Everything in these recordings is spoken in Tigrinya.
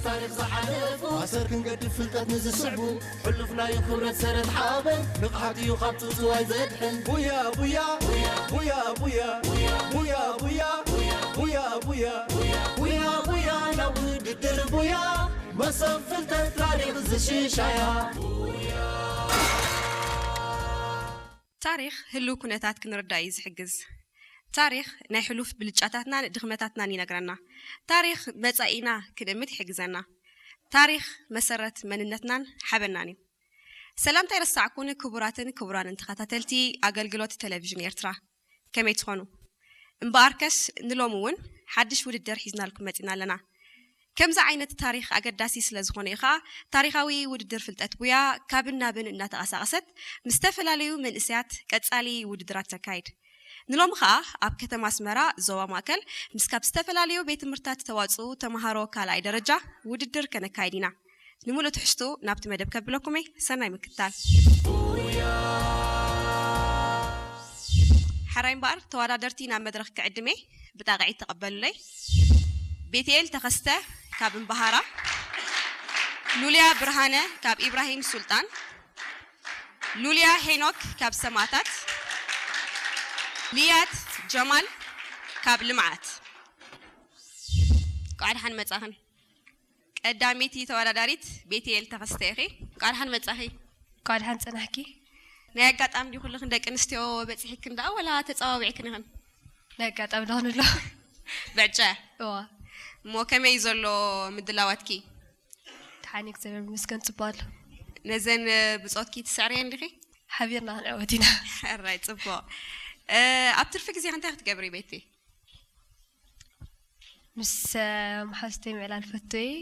ታሪኽ ዝሓለፉ ኣሰር ክንገድፍ ፍልጠት ንዝስዕቡ ሕሉፍ ናይ ክብረት ሰረት ሓበን ንቕሓት እዩ ካብ ጽውጽዋይ ዘድሕን። ቡያ ቡያ ቡያ ቡያ ቡያ ቡያ ቡያ ቡያ ቡያ ቡያ ቡያ ናብ ውድድር ቡያ መሶብ ፍልጠት ታሪኽ ዝሽሻያ። ታሪኽ ህሉው ኩነታት ክንርዳእ እዩ ዝሕግዝ። ታሪኽ ናይ ሕሉፍ ብልጫታትናን ድኽመታትናን ይነግረና። ታሪኽ መጻኢና ክንእምት ይሕግዘና። ታሪኽ መሰረት መንነትናን ሓበናን እዩ። ሰላምታ ይረሳዕኩን ክቡራትን ክቡራንን ተኸታተልቲ ኣገልግሎት ቴሌቪዥን ኤርትራ፣ ከመይ ትኾኑ? እምበኣርከስ ንሎሚ እውን ሓድሽ ውድድር ሒዝናልኩም መጺና ኣለና። ከምዚ ዓይነት ታሪኽ ኣገዳሲ ስለ ዝኾነ እዩ ኸኣ ታሪኻዊ ውድድር ፍልጠት ቡያ ካብን ናብን እናተቐሳቐሰት ምስ ዝተፈላለዩ መንእሰያት ቀጻሊ ውድድራት ተካይድ። ንሎሚ ኸኣ ኣብ ከተማ ኣስመራ ዞባ ማእከል ምስ ካብ ዝተፈላለዩ ቤት ትምህርታት ዝተዋጽኡ ተምሃሮ ካልኣይ ደረጃ ውድድር ከነካይድ ኢና። ንምሉእ ትሕዝቱ ናብቲ መደብ ከብለኩም እየ። ሰናይ ምክትታል። ሓራይ እምበኣር ተወዳደርቲ ናብ መድረኽ ክዕድም እየ። ብጣቕዒት ተቐበሉለይ። ቤትኤል ተኸስተ ካብ እምበሃራ፣ ሉልያ ብርሃነ ካብ ኢብራሂም ሱልጣን፣ ሉልያ ሄኖክ ካብ ሰማእታት፣ ልያት ጀማል ካብ ልምዓት። እንቋዕ ደሓን መጻኽን። ቀዳመይቲ ተወዳዳሪት ቤትኤል ተኸስተ ኢኺ። እንቋዕ ደሓን መጻኺ። እንቋዕ ደሓን ጸናሕኪ። ናይ ኣጋጣሚ ድዩ ኩልኽን ደቂ ኣንስትዮ በጺሕክን ደኣ ወላ ተጸዋዊዕክን ኢኽን? ናይ ኣጋጣሚ ንኽንብሎ። ብዕጨ? እዋ። እሞ ከመይ እዩ ዘሎ ምድላዋትኪ? ደሓን እዩ፣ እግዚኣብሔር ይመስገን፣ ጽቡቕ ኣሎ። ነዘን ብጾትኪ ትስዕርየን ዲኺ? ሓቢርና ክንዕወት ኢና። ሕራይ፣ ጽቡቕ። እ፣ ኣብ ትርፊ ግዜኺ እንታይ ክትገብሪ ቤቲ? ምስ፣ እ፣ መሓዙተይ ምዕላል ፈቱ እየ።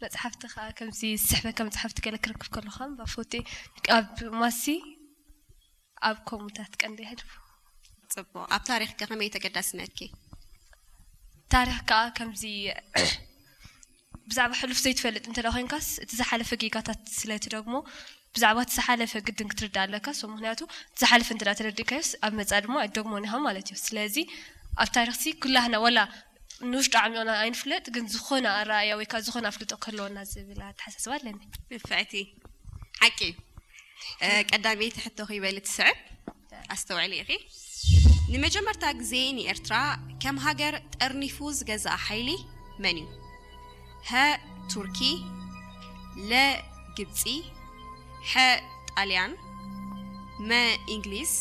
መጽሓፍቲ ከኣ ከምዚ ዝስሕበካ መጽሓፍቲ ገለ ክረክብ ከለኹ ከንብብ ፈቱ እየ። ኣብ ማሲ ኣብ ከምኡታት ቀንዲ የሕልፎ። ጽቡቕ። ኣብ ታሪኽ ከ ከመይ ተገዳሲ ነኪ? ታሪኽ ከኣ ከምዚ ብዛዕባ ሕሉፍ ዘይትፈልጥ እንተ ደኣ ኮይንካስ፣ እቲ ዝሓለፈ ጌጋታት ስለ ትደግሞ፣ ብዛዕባ እቲ ዝሓለፈ ግድን ክትርዳእ ኣለካ። So፣ ምኽንያቱ፣ እቲ ዝሓለፈ እንተ ደኣ ተረዲእካዮስ፣ ኣብ መጻኢ ድማ ኣይትደግሞን ኢኻ ማለት እዩ። ስለዚ፣ ኣብ ታሪኽሲ ኩላህና፣ ዋላ ንውሽጡ ዓሚቕና ኣይንፍለጥ፣ ግን ዝኾነ ኣረኣእያ ወይ ከኣ ዝኾነ ኣፍልጦ ክህልወና ዝብል ኣተሓሳስባ ኣለኒ። ንፍዕቲ። ሓቂ እዩ። እ፣ ቀዳመይቲ ሕቶኺ በሊ ትስዕብ። ኣስተውዕሊ ኢኺ። ንመጀመርታ ግዜ ንኤርትራ ከም ሃገር ጠርኒፉ ዝገዝኣ ሓይሊ መን እዩ? ሀ ቱርኪ፣ ለ ግብጺ፣ ሐ ጣልያን፣ መ እንግሊዝ፣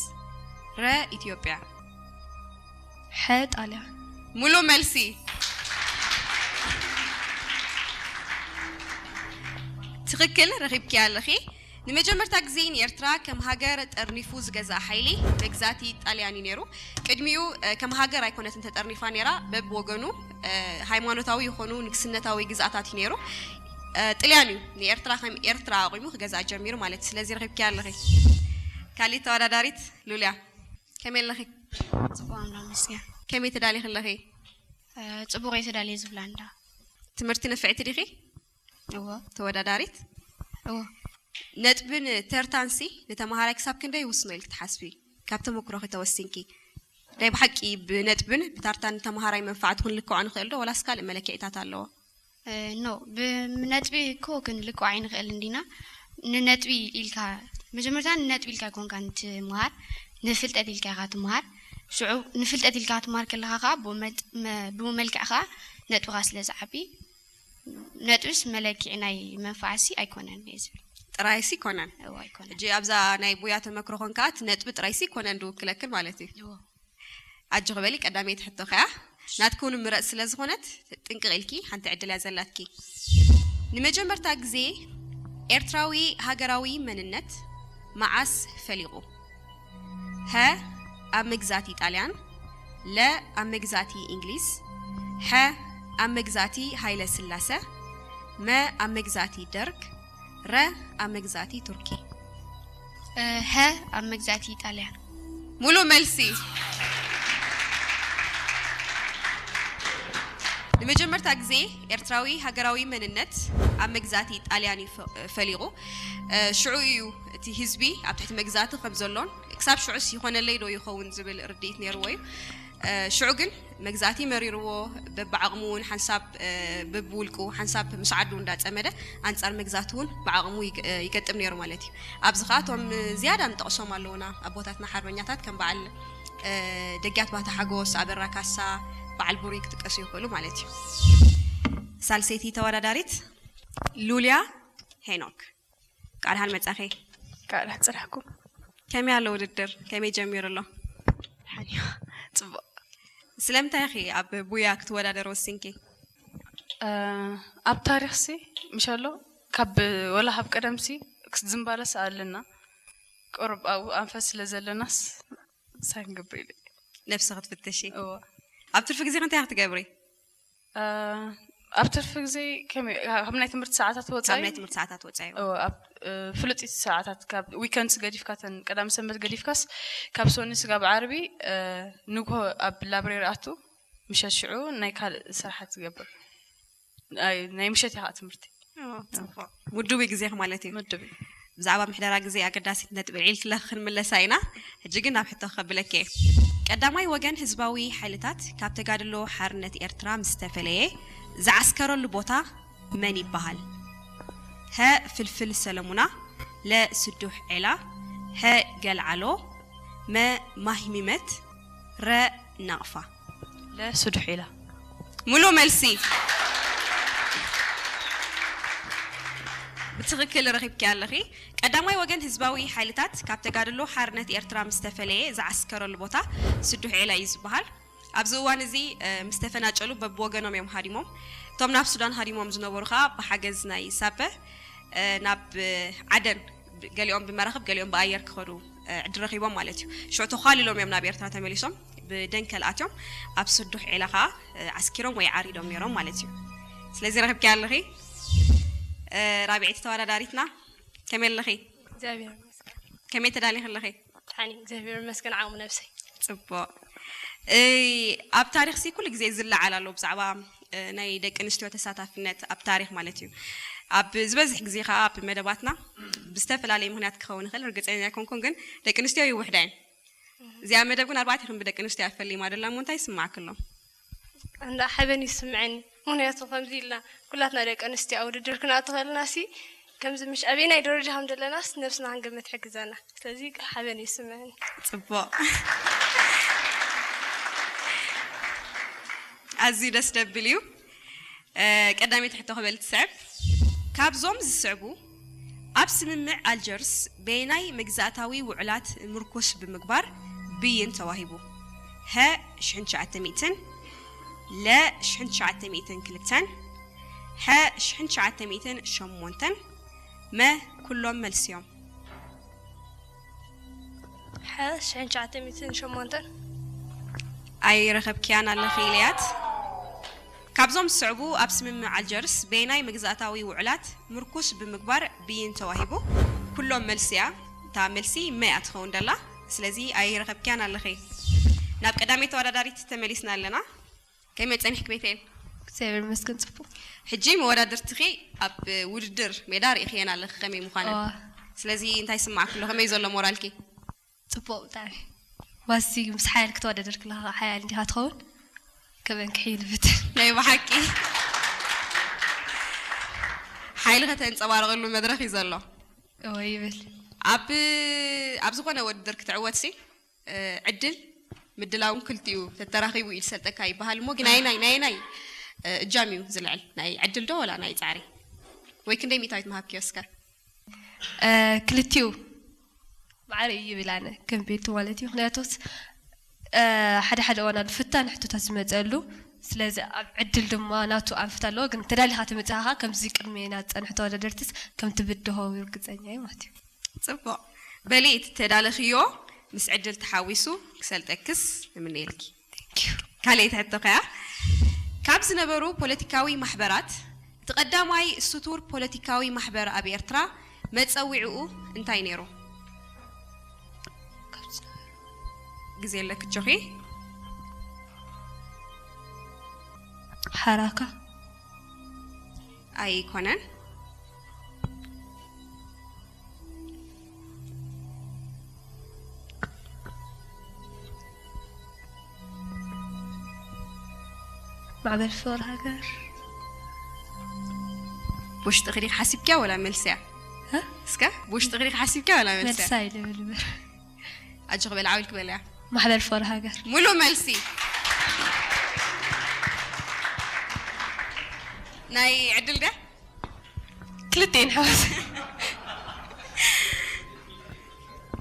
ረ ኢትዮጵያ። ሐ ጣልያን። ሙሉእ መልሲ። ትኽክል ረኺብኪ ኣለኺ። ንመጀመርታ ግዜ ንኤርትራ ከም ሃገር ጠርኒፉ ዝገዝኣ ሓይሊ መግዛቲ ጣልያን እዩ ነይሩ። ቅድሚኡ፣ እ፣ ከም ሃገር ኣይኮነትን ተጠርኒፋ ነይራ፣ በብወገኑ፣ እ፣ ሃይማኖታዊ ይኾኑ ንግስነታዊ ግዝኣታት እዩ ነይሩ። እ፣ ጥልያን እዩ ንኤርትራ ከም ኤርትራ ኣቑሙ ክገዝኣ ጀሚሩ ማለት እዩ። ስለዚ ረኺብኪ ኣለኺ። ካሊእ ተወዳዳሪት ሉልያ፣ ከመይ ኣለኺ? ጽቡቕ ኣምላኽ ይመስገን። ከመይ ተዳሊኺ ኣለኺ? እ፣ ጽቡቕ እየ ተዳልየ ዝብላ እንዳ። ትምህርቲ ንፍዕቲ ዲኺ? እወ። ተወዳዳሪት? እወ። ነጥብን ተርታንሲ ንተምሃራይ ክሳብ ክንደይ ይውስኖ ኢልኪ ትሓስቢ? ካብ ተመኩሮኺ ተወሲንኪ። ናይ ብሓቂ ብነጥብን ብታርታን ንተምሃራይ መንፋዕቲ ክንልክዖ ንኽእል ዶ? ወላስ ካልእ መለክዒታት ኣለዎ? እ፣ ኖ፣ ብነጥቢ እኮ ክንልክዖ ኣይንኽእልን ዲና። ንነጥቢ ኢልካ፣ መጀመርታ ንነጥቢ ኢልካ ኣይኮንካን ትምሃር፣ ንፍልጠት ኢልካ ኢኻ ትምሃር። ሽዑ ንፍልጠት ኢልካ ክትምሃር ከለኻ ኸኣ ብመጥ-፣ መ-፣ ብመልክዕ ኸኣ ነጥብኻ ስለ ዝዓቢ፣ ነጥብስ መለክዒ ናይ መንፋዕሲ ኣይኮነን እየ ዝብል። ጥራይሲ ኣይኮነን። እወ፣ ኣይኮነን። ሕጂ ኣብዛ ናይ ቡያ ተመክሮ ኮንካ እቲ ነጥቢ ጥራይሲ ኣይኮነን ዝውክለክን ማለት እዩ። እወ። ኣጆኺ በሊ ቀዳመይቲ ሕቶ ከያ ናትኪ እውን ምረጽ ስለ ዝኾነት ጥንቅቕ ኢልኪ ሓንቲ ዕድል እያ ዘላትኪ። ንመጀመርታ ግዜ ኤርትራዊ ሃገራዊ መንነት መዓስ ፈሊቑ? ሀ ኣብ መግዛቲ ጣልያን፣ ለ ኣብ መግዛቲ እንግሊዝ፣ ሐ ኣብ መግዛቲ ሃይለ ስላሰ፣ መ ኣብ መግዛቲ ደርግ፣ ረ ኣብ መግዛቲ ቱርኪ። እ፣ ሀ ኣብ መግዛቲ ጣልያን። ሙሉእ መልሲ። ንመጀመርታ ግዜ ኤርትራዊ ሃገራዊ መንነት ኣብ መግዛቲ ጣልያን እዩ ፈ-፣ ፈሊቑ። እ፣ ሽዑ እዩ እቲ ህዝቢ ኣብ ትሕቲ መግዛቲ ከም ዘሎን ክሳብ ሽዑስ ይኾነለይ ዶ ይኸውን ዝብል ርድኢት ነይርዎ እዩ። ሽዑ ግን መግዛእቲ መሪርዎ፣ በብዓቕሙ እውን ሓንሳብ በብውልቁ ሓንሳብ ምስ ዓዱ እንዳፀመደ ኣንፃር መግዛእቲ እውን ብዓቕሙ ይገጥም ነይሩ ማለት እዩ። ኣብዚ ከዓ እቶም ዝያዳ ንጠቕሶም ኣለውና ኣቦታትና ሓርበኛታት ከም በዓል ደግያት ባህታ ሓጎስ፣ ኣበራ ካሳ፣ በዓል ቡሪ ክጥቀሱ ይኽእሉ ማለት እዩ። ሳልሰይቲ ተወዳዳሪት ሉልያ ሄኖክ። ቃልሃን መጻኺ። ቃልሃ ጽራሕኩም። ከመይ ኣሎ ውድድር? ከመይ ጀሚሩ ኣሎ? ሓኒዋ ጽቡቕ። ስለምንታይ ኢኺ ኣብ ቡያ ክትወዳደር ወሲንኪ? ኣብ ታሪኽሲ ምሸሎ ካብ ወላ ካብ ቀደምሲ ዝምባለስ ኣለና። ቁሩብ ኣብኡ ኣንፈት ስለ ዘለናስ ሳይ ክንገብር ኢለ። ነብሲ ክትፍትሺ። እወ። ኣብ ትርፊ ግዜ እንታይ ክትገብሪ? ኣብ ትርፊ ግዜ ከመይ ካብ ናይ ትምህርቲ ሰዓታት ወፃኢ? ካብ ናይ ትምህርቲ ሰዓታት ወፃኢ። ፍሉጢት ሰዓታት ካብ ዊከንድስ ገዲፍካ፣ ተን ቀዳም ሰንበት ገዲፍካስ፣ ካብ ሰኒ ስጋብ ዓርቢ ንግሆ ኣብ ላብሬሪ ኣቱ፣ ምሸት ሽዑ ናይ ካልእ ስራሓት ትገብር። ናይ ምሸት ኢኻ ትምህርቲ። ምዱብ ግዜኽ ማለት እዩ። ምዱብ። ብዛዕባ ምሕደራ ግዜ ኣገዳሲት ነጥቢ ኣልዒልክለኺ ክንምለሳ ኢና። ሕጂ ግን ናብ ሕቶ ከብለኪ እየ። ቀዳማይ ወገን ህዝባዊ ሓይልታት ካብ ተጋድሎ ሓርነት ኤርትራ ምስ ተፈለየ ዝዓስከረሉ ቦታ መን ይበሃል? ሀ ፍልፍል ሰለሙና፣ ለ ስዱሕ ዔላ፣ ሀ ገልዓሎ፣ መ ማሂሚመት፣ ረ ናቕፋ። ለ ስዱሕ ዒላ። ሙሉ መልሲ። ብትኽክል ረኺብኪ ኣለኺ። ቀዳማይ ወገን ህዝባዊ ሓይልታት ካብ ተጋድሎ ሓርነት ኤርትራ ምስ ተፈለየ ዝዓስከረሉ ቦታ ስዱሕ ዒላ እዩ ዝበሃል። ኣብዚ እዋን እዚ ምስ ተፈናጨሉ በብወገኖም እዮም ሃዲሞም። እቶም ናብ ሱዳን ሃዲሞም ዝነበሩ ከዓ ብሓገዝ ናይ ሳበ ናብ ዓደን፣ ገሊኦም ብመራኽብ ገሊኦም ብኣየር ክኸዱ ዕድል ረኺቦም ማለት እዩ። ሽዑ ተዃሊሎም እዮም ናብ ኤርትራ ተመሊሶም፣ ብደንከል ኣትዮም ኣብ ስዱሕ ዒላ ከዓ ዓስኪሮም ወይ ዓሪዶም ነይሮም ማለት እዩ። ስለዚ ረኺብኪ ኣለኺ። ራብዐይቲ ተወዳዳሪትና ከመይ ኣለኺ? እግዚኣብሔር ይመስገን። ከመይ ተዳሊኺ ኣለኺ? ሓኒ እግዚኣብሔር ይመስገን ዓቕሚ ነብሰይ። ጽቡቕ። ኣብ ታሪኽሲ ኩሉ ግዜ ዝለዓል ኣሎ ብዛዕባ ናይ ደቂ ኣንስትዮ ተሳታፍነት ኣብ ታሪኽ ማለት እዩ። ኣብ ዝበዝሕ ግዜ ከዓ ኣብ መደባትና ብዝተፈላለየ ምኽንያት ክኸውን ይኽእል፣ ርግፀኛ ኣይኮንኩን፣ ግን ደቂ ኣንስትዮ ይውሕዳ እየን። እዚኣ መደብ ግን ኣርባዕቲኹም ብደቂ ኣንስትዮ ኣፈሊማ ደላ እሞ እንታይ ይስማዕኪ ኣሎ? እንዳ ሓበን ይስምዐኒ። ምኽንያቱ ከምዚ ኢልና ኩላትና ደቂ ኣንስትዮ ኣብ ውድድር ክንኣቱ ከለና ሲ ከምዚ ምሽ ኣበየናይ ደረጃ ከም ዘለናስ ነብስና ክንገምት ይሕግዘና። ስለዚ ሓበን ይስምዐኒ። ጽቡቕ። ኣዝዩ ደስ ደብል እዩ። ቀዳመይቲ ሕቶ ክበል ትስዕብ። ካብዞም ዝስዕቡ ኣብ ስምምዕ ኣልጀርስ በየናይ መግዛእታዊ ውዕላት ምርኩስ ብምግባር ብይን ተዋሂቡ? ሀ ሽሕን ትሽዓተ ሚእትን፣ ለ ሽሕን ትሽዓተ ሚእትን ክልተን፣ ሐ ሽሕን ትሽዓተ ሚእትን ሸሞንተን፣ መ ኩሎም መልሲ እዮም። ሐ ሽሕን ትሽዓተ ሚእትን ሸሞንተን። ኣይረኸብክያን ኣለኺ ኢልያት። ካብዞም ዝስዕቡ ኣብ ስምምዕ ኣልጀርስ በየናይ መግዛእታዊ ውዕላት ምርኩስ ብምግባር ብይን ተዋሂቡ? ኩሎም መልሲ እያ። እታ መልሲ መ እያ ትኸውን ደላ። ስለዚ ኣይረኸብክያን ኣለኺ። ናብ ቀዳመይቲ ተወዳዳሪት ተመሊስና ኣለና። ከመይ ጸኒሕኪ ቤተል? እግዚኣብሔር ይመስገን ጽቡቕ። ሕጂ መወዳድርትኺ ኣብ ውድድር ሜዳ ርኢኽየን ኣለኺ ከመይ ምዃነን። እዋ። ስለዚ እንታይ ይስማዓኪ ኣሎ? ከመይ ዘሎ ሞራልኪ? ጽቡቕ ብጣዕሚ። ዋሲ ምስ ሓያል ክትወዳደር ከለኻ ሓያል እንዲኻ ትኸውን? ከበን ክሕይል ብትን። ናይ ብሓቂ ሓይሊ ከተንጸባርቐሉ መድረኽ እዩ ዘሎ። እወ ይብል። ኣብ ኣብ ዝኾነ ውድድር ክትዕወትሲ ዕድል ምድላውን ክልቲኡ ተተራኺቡ እዩ ዝሰልጠካ ይበሃል እሞ ግን ኣየናይ ናየናይ እጃም እዩ ዝልዕል? ናይ ዕድል ዶ ወላ ናይ ጻዕሪ? ወይ ክንደይ ሚእታዊት ምሃብክዮ እስከ? ክልቲኡ ማዕረ እዩ ይብል ኣነ ከም ቤቱ ማለት እዩ። ምክንያቱስ ሓደ ሓደ እዋን ኣሎ ፍታን ሕቶታት ዝመፀሉ። ስለዚ ኣብ ዕድል ድማ ናቱ ኣንፈት ኣለዎ። ግን ተዳሊኻ ተመፂኻ ከምዚ ቅድሜና ዝፀንሑ ተወዳደርትስ ከም ትብድሆ ርግፀኛ እዩ ማለት እዩ። ጽቡቕ። በሊ እቲ ተዳለኽዮ ምስ ዕድል ተሓዊሱ ክሰልጠክስ ንምነየልኪ። ካልኣይቲ ሕቶ ከያ ካብ ዝነበሩ ፖለቲካዊ ማሕበራት እቲ ቀዳማይ ስቱር ፖለቲካዊ ማሕበር ኣብ ኤርትራ መጸዊዕኡ እንታይ ነይሩ? ግዜ ኣለክ ጆኺ። ሓራካ። ኣይኮነን። ማዕበል ፍቕሪ ሃገር። ውሽጥኺ ዲኺ ሓሲብክያ ወላ መልስያ? እ? እስከ ውሽጥኺ ዲኺ ሓሲብክያ ወላ መልስያ? መልሳ ኢለ እብል እምበር። ኣጆኺ በሊ ዓው ኢልኪ በልያ። ማዕበል ፍቕሪ ሃገር። ሙሉእ መልሲ። ናይ ዕድል ድያ? ክልቲኤን ሓወስ።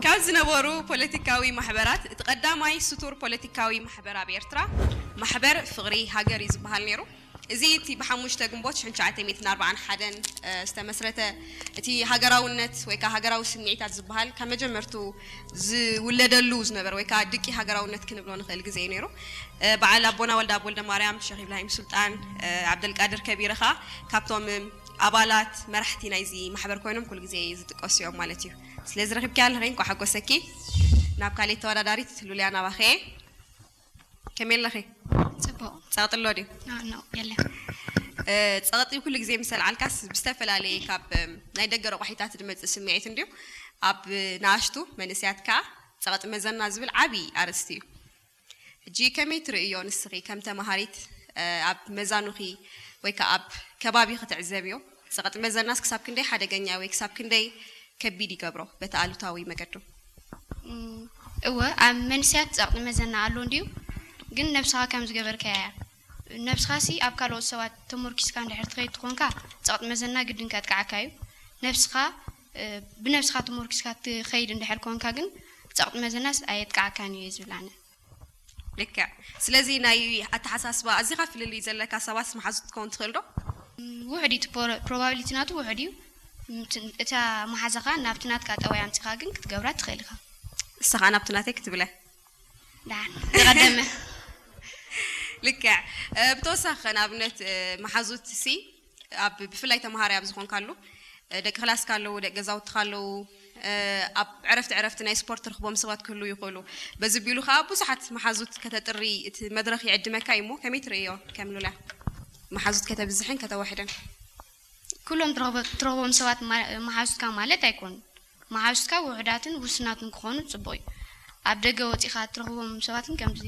ካብ ዝነበሩ ፖለቲካዊ ማሕበራት እቲ ቀዳማይ ስቱር ፖለቲካዊ ማሕበር ኣብ ኤርትራ ማሕበር ፍቕሪ ሃገር እዩ ዝበሃል ነይሩ። እዚ እቲ ብሓሙሽተ ግንቦት ሽሕን ትሽዓተ ሚእትን ኣርባዓን ሓደን ዝተመስረተ እቲ ሃገራውነት ወይ ከዓ ሃገራዊ ስምዒታት ዝበሃል ካብ መጀመርቱ ዝውለደሉ ዝነበረ ወይ ከዓ ድቂ ሃገራውነት ክንብሎ ንኽእል ግዜ እዩ ነይሩ። በዓል ኣቦና ወልደ ኣብ ወልደ ማርያም፣ ሸኽ ኢብራሂም ሱልጣን፣ ዓብደልቃድር ከቢረ ከዓ ካብቶም ኣባላት መራሕቲ ናይዚ ማሕበር ኮይኖም ኩሉ ግዜ ዝጥቀሱ እዮም ማለት እዩ። ስለዚ ረኺብኪያ ኣለኺ እንኳዕ ሓጎሰኪ። ናብ ካልእ ተወዳዳሪት ሉልያ ናባኸ። ከመይ ኣለኺ? ጽቡቕ። ጸቕጢ ኣሎ ድዩ? ኣኖ የለ። ጸቕጢ ኩሉ ግዜ ምስ ኣልዓልካስ ብዝተፈላለየ ካብ ናይ ደገ ረቋሒታት ዝመጽእ ስምዒት እንድዩ። ኣብ ንኣሽቱ መንእሰያት ከኣ ጸቕጢ መዘና ዝብል ዓቢ ኣርእስቲ እዩ። ሕጂ ከመይ ትርእዮ ንስኺ ከም ተማሃሪት ኣብ መዛኑኺ ወይ ከኣ ኣብ ከባቢ ክትዕዘብዮ ጸቕጢ መዘናስ ክሳብ ክንደይ ሓደገኛ ወይ ክሳብ ክንደይ ከቢድ ይገብሮ በቲ ኣሉታዊ መገዱ? እወ ኣብ መንእሰያት ጸቕጢ መዘና ኣሎ እንድዩ ግን ነብስኻ ከም ዝገበርካያ እያ። ነብስኻሲ ኣብ ካልኦት ሰባት ተሞርኪስካ እንድሕር ትኸይድ ትኾንካ ጸቕጢ መዘና ግድን ከጥቅዓካ እዩ። ነብስኻ ብነብስኻ ተሞርኪስካ ትኸይድ እንድሕር ኮንካ ግን ጸቕጢ መዘናስ ኣየጥቅዓካን እዩ ዝብል ኣነ። ልክዕ። ስለዚ ናይ ኣተሓሳስባ ኣዚኻ ፍልልይ ዘለካ ሰባት መሓዙት ክትከውን ትኽእል ዶ? ውሕድ እዩ ፕሮባቢሊቲ ናቱ ውሕድ እዩ። እታ መሓዛኻ ናብቲ ናትካ ጠባይ ኣምጺኻ ግን ክትገብራ ትኽእል ኢኻ። ንስኻ ናብቲ ናተይ ክትብለ ዳን ዝቐደመ ልክዕ። ብተወሳኺ ንኣብነት መሓዙት ሲ ኣብ ብፍላይ ተምሃራይ ኣብ ዝኾንካሉ ደቂ ክላስካ ኣለዉ፣ ደቂ ገዛውትኻ ኣለዉ፣ ኣብ ዕረፍቲ ዕረፍቲ ናይ ስፖርት ትረኽቦም ሰባት ክህልዉ ይኽእሉ። በዚ ቢሉ ከዓ ብዙሓት መሓዙት ከተጥሪ እቲ መድረኽ ይዕድመካ እዩ እሞ ከመይ ትርእዮ ከም ሉላ? መሓዙት ከተብዝሕን ከተዋሕደን። ኩሎም ትረኽቦም ሰባት መሓዙትካ ማለት ኣይኮኑን። መሓዙትካ ውሑዳትን ውሱናትን ክኾኑ ጽቡቕ እዩ። ኣብ ደገ ወጺኻ እትረኽቦም ሰባትን ከምዚ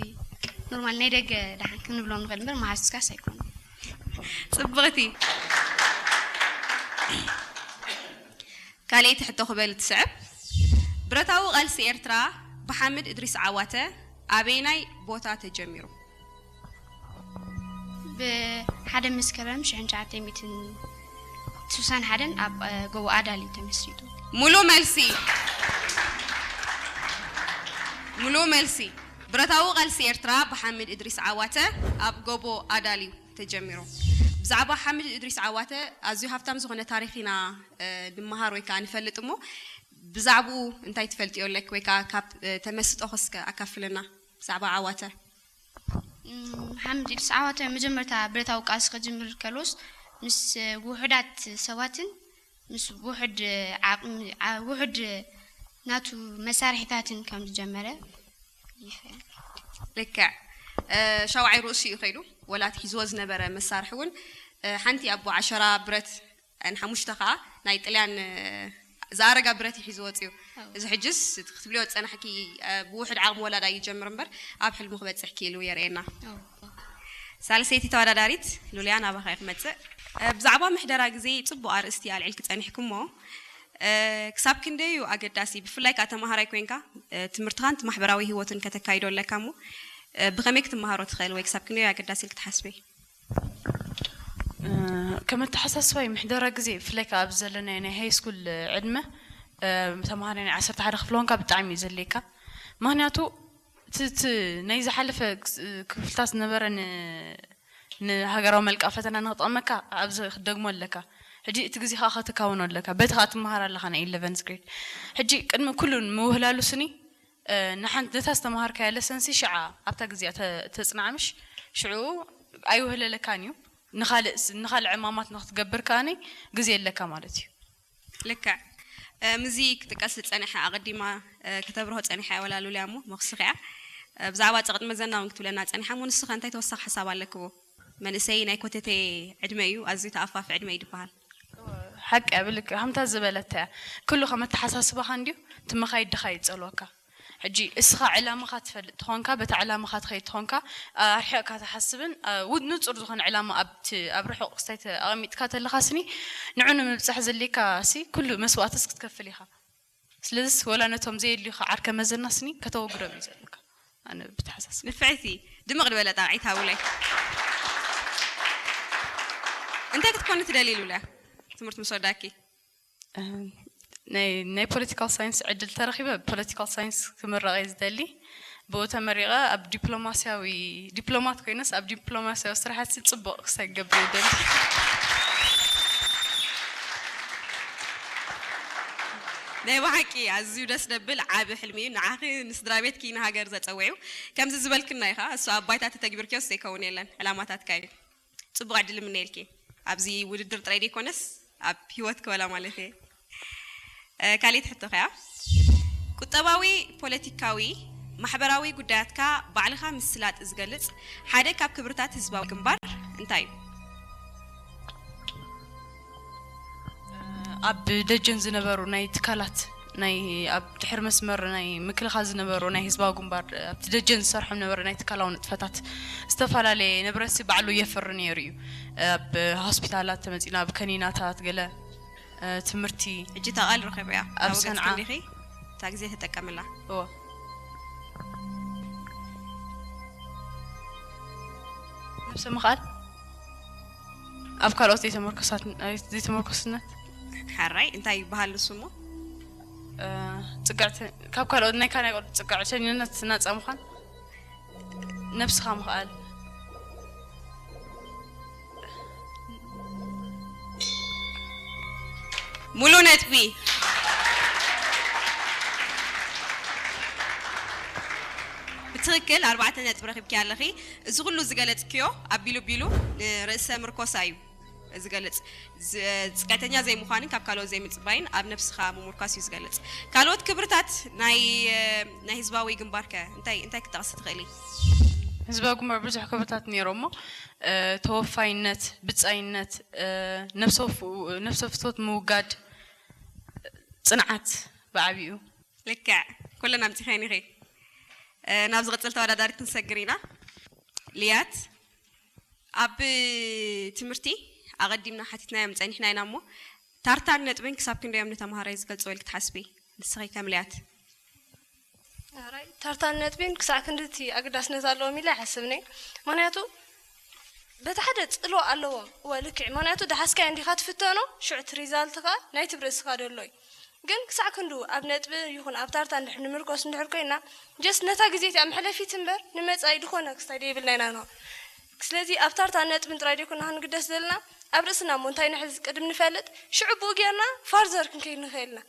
ኖርማል ናይ ደገ ደሓን ክንብሎም ንኽእል እምበር መሓዙትካስ ኣይኮኑን። ጽብቕቲ። ካልኣይቲ ሕቶ ክበል ትስዕብ። ብረታዊ ቃልሲ ኤርትራ ብሓምድ እድሪስ ዓዋተ ኣበየናይ ቦታ ተጀሚሩ? ብሓደ መስከረም ሽሕን ትሽዓተ ሚእትን ስሳን ሓደን ኣብ ጎቦ ኣዳል እዩ ተመስሪቱ። ሙሉ መልሲ። ሙሉ መልሲ። ብረታዊ ቃልሲ ኤርትራ ብሓምድ እድሪስ ዓዋተ ኣብ ጎቦ ኣዳል እዩ ተጀሚሩ። ብዛዕባ ሓምድ እድሪስ ዓዋተ ኣዝዩ ሃብታም ዝኾነ ታሪኽ ኢና ንምሃር ወይ ከዓ ንፈልጥ እሞ ብዛዕባኡ እንታይ ትፈልጥዮ ኣለክ ወይ ከዓ ካብ ተመስጦ ክስከ ኣካፍለና ብዛዕባ ዓዋተ። ሓምድ ኢድሪስ ዓዋተ መጀመርታ ብረታዊ ቃልሲ ከጅምር ከሎስ ምስ ውሑዳት ሰባትን ምስ ውሑድ ዓቕሚ ውሑድ ናቱ መሳርሒታትን ከም ዝጀመረ ይፈ ልክዕ። ሻውዓይ ርእሱ እዩ ከይዱ ወላ እቲ ሒዝዎ ዝነበረ መሳርሒ እውን ሓንቲ ኣቦ ዓሸራ ብረት ንሓሙሽተ ከዓ ናይ ጥልያን ዝኣረጋ ብረት እዩ ሒዝዎ ወፅዩ። እዚ ሕጅስ ክትብልዮ ዝፀናሕኪ ብውሕድ ዓቕሚ ወላዳ ይጀምር እምበር ኣብ ሕልሙ ክበፅሕ ክኢሉ የርእየና። ሳልሰይቲ ተወዳዳሪት ሉልያ ናባኻ እየ ክመፅእ። ብዛዕባ ምሕደራ ግዜ ፅቡቕ ኣርእስቲ ኣልዒልኪ ፀኒሕኩሞ። ክሳብ ክንደይ እዩ ኣገዳሲ ብፍላይ ከዓ ተምሃራይ ኮይንካ ትምህርትኻን ማሕበራዊ ህይወትን ከተካይዶ ኣለካ እሞ ብኸመይ ክትመሃሮ ትኽእል ወይ ክሳብ ክንደይ እዩ ኣገዳሲ ኢልክ ትሓስቢ? ከም ኣተሓሳስባይ ምሕደራ ግዜ ብፍላይ ከዓ ኣብዚ ዘለናዮ ናይ ሃይ ስኩል ዕድመ ተምሃራይ ናይ ዓሰርተ ሓደ ክፍሊ ኮንካ ብጣዕሚ እዩ ዘድልየካ። ምክንያቱ እቲ ናይ ዝሓለፈ ክፍልታት ዝነበረ ንሃገራዊ መልክዓ ፈተና ንክጠቕመካ ኣብዚ ክትደግሞ ኣለካ። ሕጂ እቲ ግዜ ከዓ ከተካውኖ ኣለካ። በቲ ከዓ ትመሃር ኣለካ ናይ ኢለቨንዝ ግሬድ። ሕጂ ቅድሚ ኩሉ ምውህላሉ ስኒ ንሓንቲ ነታ ዝተምሃርካያ ለሰንሲ ሽዓ ኣብታ ግዜኣ ተጽንዓ ምሽ ሽዑ ኣይውህለለካን እዩ። ንኻልእ ንኻልእ ዕማማት ንክትገብር ከኣኒ ግዜ ኣለካ ማለት እዩ። ልክዕ። ምዚ ክጥቀስ ዝጸንሐ ኣቐዲማ ከተብርሆ ጸኒሓ እያ ወላ ሉልያ እሞ መኽስኺ እያ። ብዛዕባ ጸቕጢ መዘና እውን ክትብለና ጸኒሓ እሞ ንስኸ እንታይ ተወሳኺ ሓሳብ ኣለክዎ? መንእሰይ ናይ ኮተቴ ዕድመ እዩ፣ ኣዝዩ ተኣፋፊ ዕድመ እዩ ዝበሃል። ሓቂ ኣብልክ ከምታ ዝበለታ እያ። ኩሉ ከም ኣተሓሳስባኻ እንድዩ ትመኻይድኻ ይጸልወካ። ሕጂ እስኻ ዕላማኻ ትፈልጥ ተኾንካ፣ በታ ዕላማኻ ትኸይድ ተኾንካ፣ ኣርሒቕካ ትሓስብን፣ እ፣ ውድ-፣ ንጹር ዝኾነ ዕላማ ኣብቲ፣ ኣብ ርሑቕ ክስታይ ተ-፣ ኣቐሚጥካ ተለኻ ስኒ፣ ንዑ ንምብጻሕ ዘድልየካ ሲ ኩሉ መስዋእትስ ክትከፍል ኢኻ። ስለዚስ ወላ ነቶም ዘየድልዩኻ ዓርከ መዘና ስኒ ከተወግዶም እዩ ዘለካ። ኣነ ብተሓሳስብ። ንፍዕቲ፣ ድምቕ ዝበለ ጣቕዒት ሃቡለይ። እንታይ ክትኮኒ ትደልዪ ሉልያ? ትምህርቲ ምስ ወዳእኪ? እ፣ ናይ፣ ናይ ፖለቲካል ሳይንስ ዕድል ተረኺበ፣ ፖለቲካል ሳይንስ ክምረቕ እየ ዝደሊ። ብኡ ተመሪቐ ኣብ ዲፕሎማስያዊ፣ ዲፕሎማት ኮይነስ ኣብ ዲፕሎማስያዊ ስራሕቲ ጽቡቕ ክሳይ ክገብር እየ ዝደሊ። ናይ ብሓቂ ኣዝዩ ደስ ደብል ዓቢ ሕልሚ እዩ። ንዓኺ፣ ንስድራ ቤትኪ፣ ንሃገር ዘጸውዕ እዩ። ከምዚ ዝበልክና ኢኻ፣ እሱ ኣብ ባይታ ተተግቢርክዮስ ዘይከውን የለን፣ ዕላማታትካ እዩ። ጽቡቕ ዕድል እምነየልኪ። ኣብዚ ውድድር ጥራይ ዘይኮነስ ኣብ ህይወት ክበላ ማለት እየ። እ፣ ካልኣይቲ ሕቶ ከያ፣ ቁጠባዊ፣ ፖለቲካዊ፣ ማሕበራዊ ጉዳያትካ ባዕልኻ ምስላጥ ዝገልጽ ሓደ ካብ ክብርታት ህዝባዊ ግንባር እንታይ እዩ? ኣብ ደጀን ዝነበሩ ናይ ትካላት፣ ናይ ኣብ ድሕሪ መስመር ናይ ምክልኻል ዝነበሩ ናይ ህዝባዊ ግንባር፣ ኣብቲ ደጀን ዝሰርሖም ነበሩ ናይ ትካላዊ ንጥፈታት፣ ዝተፈላለየ ንብረትሲ ባዕሉ የፍሪ ነይሩ እዩ። ኣብ ሆስፒታላት ተመጺና፣ ኣብ ከኒናታት፣ ገለ፣ እ፣ ትምህርቲ። ሕጂ እታ ቃል ረኺበያ። ኣብ ኣብ ወገን ሰንዓ። ክንዲኺ እታ ግዜ ተጠቀምላ። እዎ። ነብሰ ምኽኣል። ኣብ ካልኦት ዘይተመርኮሳት-፣ ዘይተመርኮስነት። ሓራይ፣ እንታይ ይበሃል ንሱ እሞ? እ፣ ጽግዕተ-፣ ካብ ካልኦት ናይ ካልኦት ጽግዕተኝነት ናጻ ምዃን። ነብስኻ ምኽኣል። ሙሉ ነጥቢ። ብትኽክል ኣርባዕተ ነጥቢ ረኺብኪ ኣለኺ። እዚ ኩሉ ዝገለጽክዮ ኣቢሉ ቢሉ ንርእሰ ምርኮሳ እዩ ዝገልጽ። ዝ-፣ ጽግዕተኛ ዘይምዃንን ካብ ካልኦት ዘይምጽባይን ኣብ ነብስኻ ምሙርካስ እዩ ዝገልጽ። ካልኦት ክብርታት ናይ፣ ናይ ህዝባዊ ግንባር ከ እንታይ፣ እንታይ ክትጠቕሲ ትኽእሊ? ህዝባዊ ግንባር ብዙሕ ክብርታት ነይሮሞ፣ እ፣ ተወፋይነት፣ ብጻይነት፣ እ፣ ነብሰ ወፍ-፣ ነብሰ ፍትወት ምውጋድ፣ ጽንዓት ብዓቢኡ። ልክዕ፣ ኩለን ኣምጺኸን ኢኺ። እ፣ ናብ ዝቕጽል ተወዳዳሪት ክንሰግር ኢና። ልያት፣ ኣብ ትምህርቲ ኣቐዲምና ሓቲትናዮም ጸኒሕና ኢና እሞ፣ ታርታን ነጥብን ክሳብ ክንደዮም ንተምሃራይ ዝገልጽዎ ኢልኪ ትሓስቢ? ንስኺ ከም ልያት። ኣራይ፣ ታርታን ነጥብን ክሳዕ ክንድቲ ኣገዳስነት ኣለዎም ኢለ ኣይሓስብን እየ። ምኽንያቱ፣ በቲ ሓደ ጽልዋ ኣለዎም። እወ፣ ልክዕ። ምኽንያቱ፣ ደሓስካዮ እንዲኻ ትፍተኖ፣ ሽዑ እቲ ሪዛልት ኸኣ ናይቲ ብርእስኻ ደሎ እዩ። ግን ክሳዕ ክንዱ ኣብ ነጥቢ ይኹን ኣብ ታርታ እንድሕር ንምርኮስ እንድሕር ኮይና፣ ጀስት ነታ ግዜ እቲኣ መሕለፊት እምበር፣ ንመጻኢ ዝኾነ ክስታይ ደይብልና ኢና ንኾን። ስለዚ ኣብ ታርታ ነጥብን ጥራይ ደይኮና ክንግደስ ዘለና፣ ኣብ ርእስና እሞ እንታይ ንሕዝ ቅድም ንፈልጥ፣ ሽዑ ብኡ ጌርና ፋርዘር ክንከይድ ንኽእል ኢና።